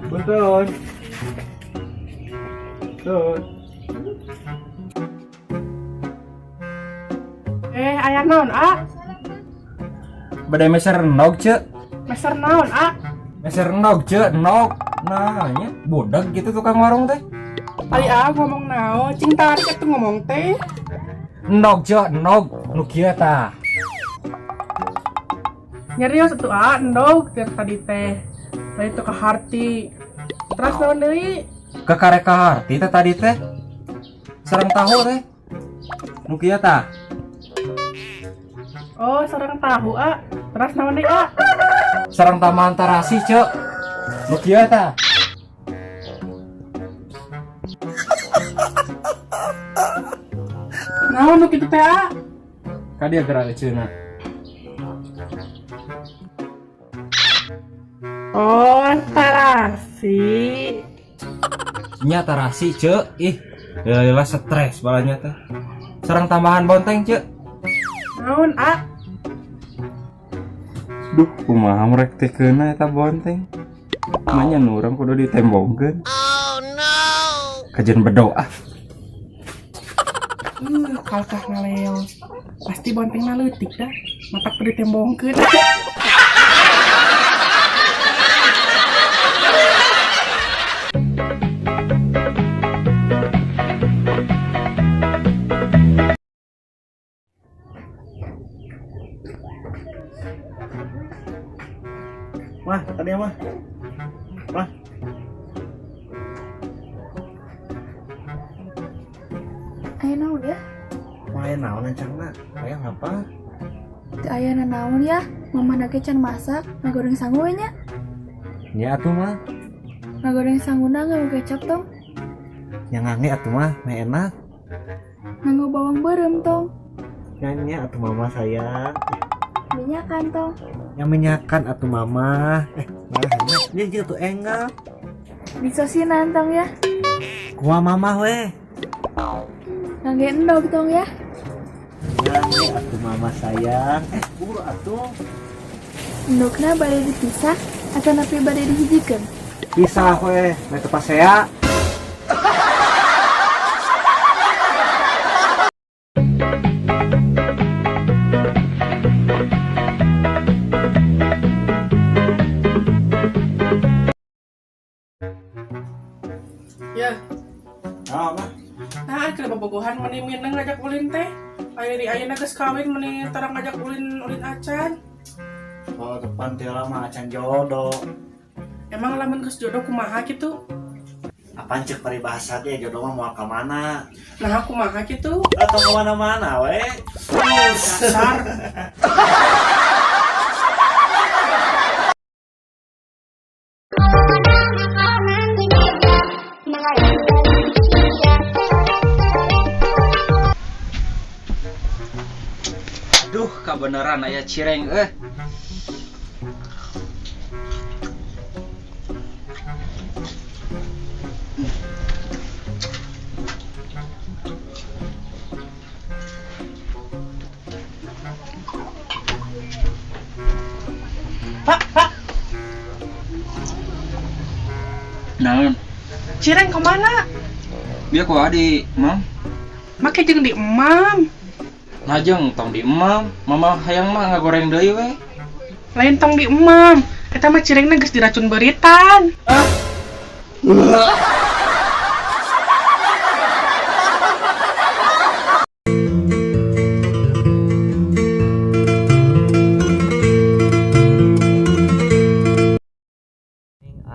Punten. Punten. Eh, aya naon, ah? Bade meser endog, Ceu. Meser naon, ah? Meser endog, Ceu, endog. Nah, nya budak gitu tukang warung teh. Ari ah ngomong naon, cing tarik atuh ngomong teh. Endog, Ceu, endog. Nu kieu tah. Nyerios atuh ah, endog tiap tadi teh. Tadi teu kaharti. Terus naon deui? Kekarek kaharti teh tadi teh. Sareng tahu teh. Nu kieu tah. Oh, sareng tahu ah. Terus naon deui ah? Sareng tambahan tarasi, Ceu. Nu kieu tah. Naon nu kitu teh ah? Ka dia gerak eceuna. Oh, tarasi. Nya tarasi, Ceu. Ih, lila stres balanya teh. Sareng tambahan bonteng, Ceu. Naon ah? Duh, kumaha merek teh keuna eta bonteng. Manya nu urang kudu ditembongkeun. Oh no. Kajian bedo ah. Kalkah ngaleos. Pasti bontengna leutik dah. Matak teu ditembongkeun. Mah, tadi mah. Mah. Aya naon ya? Mah aya naon ancangna? Hayang apa? Teu aya nanaon ya? Mama nage can masak, ngagoreng sangu we nya. Nya atuh mah. Ngagoreng sanguna nganggo kecap tong. Nya ngange atuh mah, meh enak. Nganggo bawang beureum tong. Nya nya atuh mama sayang. Minyakan tong. Nya minyakan atuh mama. Nah, nya nya tuh enggak. Disosinan tong ya. Kumaha mama we? Ngangge endog tong ya. Ngange atuh mama sayang. Buru atuh. Endogna bade dipisah atau napi bade dihijikeun? Pisah we, meh teu pasea. Ya. Ah, mah. Nah, kira bobogohan meni mineng ngajak ulin teh. Aya di ayeuna geus kawin meni tarang ngajak ulin ulin acan. Oh, depan teh mah acan jodoh. Emang lamun geus jodoh kumaha kitu? Apaan cek paribahasa ge jodoh mah moal ka mana? Nah, kumaha kitu? Atau ka mana-mana we. Dasar. Duh, kabeneran aya cireng eh. Pak, Pak. Naon? Cireng kemana? Biar ku adi, Mam. Make jeung di emam. Najeng tong di emam, mama hayang mah ngagoreng deui we. Lain tong di emam, eta mah cirengna geus diracun beritan. Ah.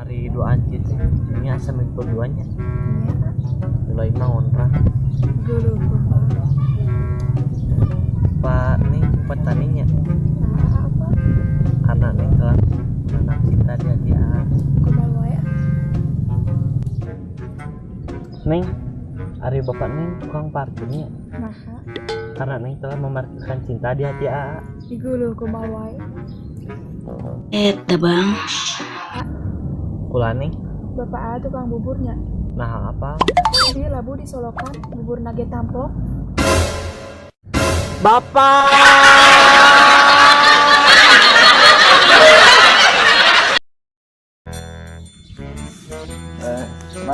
Ari dua anjir ini asa milik berduanya. Mulai mah ngontrak. Geuleuh. Pak nih petaninya. Nah, apa? Karena neng telah menanam cinta di hati A. Kumaha wae? Neng, ari bapak neng tukang parkirnya. Nah, Karena neng telah memarkirkan cinta di hati A. Geuleuh kumaha wae. Eta bang. Kula neng. Bapak A tukang buburnya. Nah apa? Di labu disolokan bubur nage tampok. Bapak.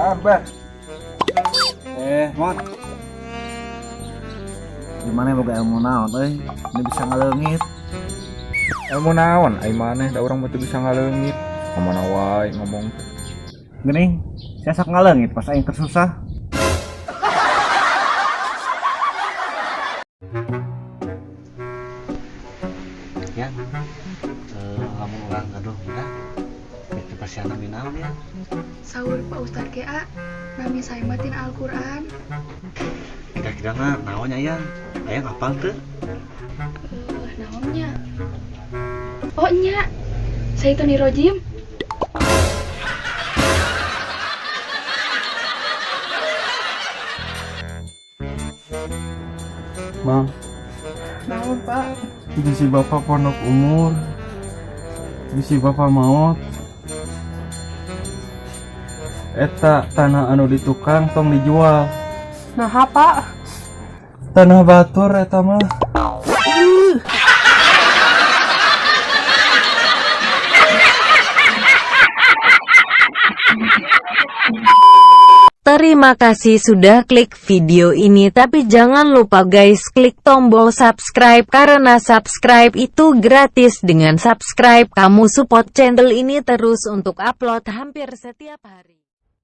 Sabar. Mon. Gimana boga ilmu naon euy? Ini bisa ngaleungit. Ilmu naon? Ai maneh da urang mah teu bisa ngaleungit. Kamana wae ngomong teh. Geuning, saya sok ngaleungit pas aing tersusah. Ya, lamun urang gaduh budak rek dipasihan nami naon ya? Saur Pak Ustad ge A, nami saya mah tina Al-Qur'an. Kira-kira na naon nya, Yang? Ayang hafal teu? Naonnya? Oh nya, saya itu nirojim. Mang, Naon, Pak? Bisi bapak pondok umur. Bisi bapak maot. Eta tanah anu di tukang tong dijual. Nah, Pak. Tanah batur eta mah. Terima kasih sudah klik video ini, tapi jangan lupa guys klik tombol subscribe karena subscribe itu gratis. Dengan subscribe kamu support channel ini terus untuk upload hampir setiap hari.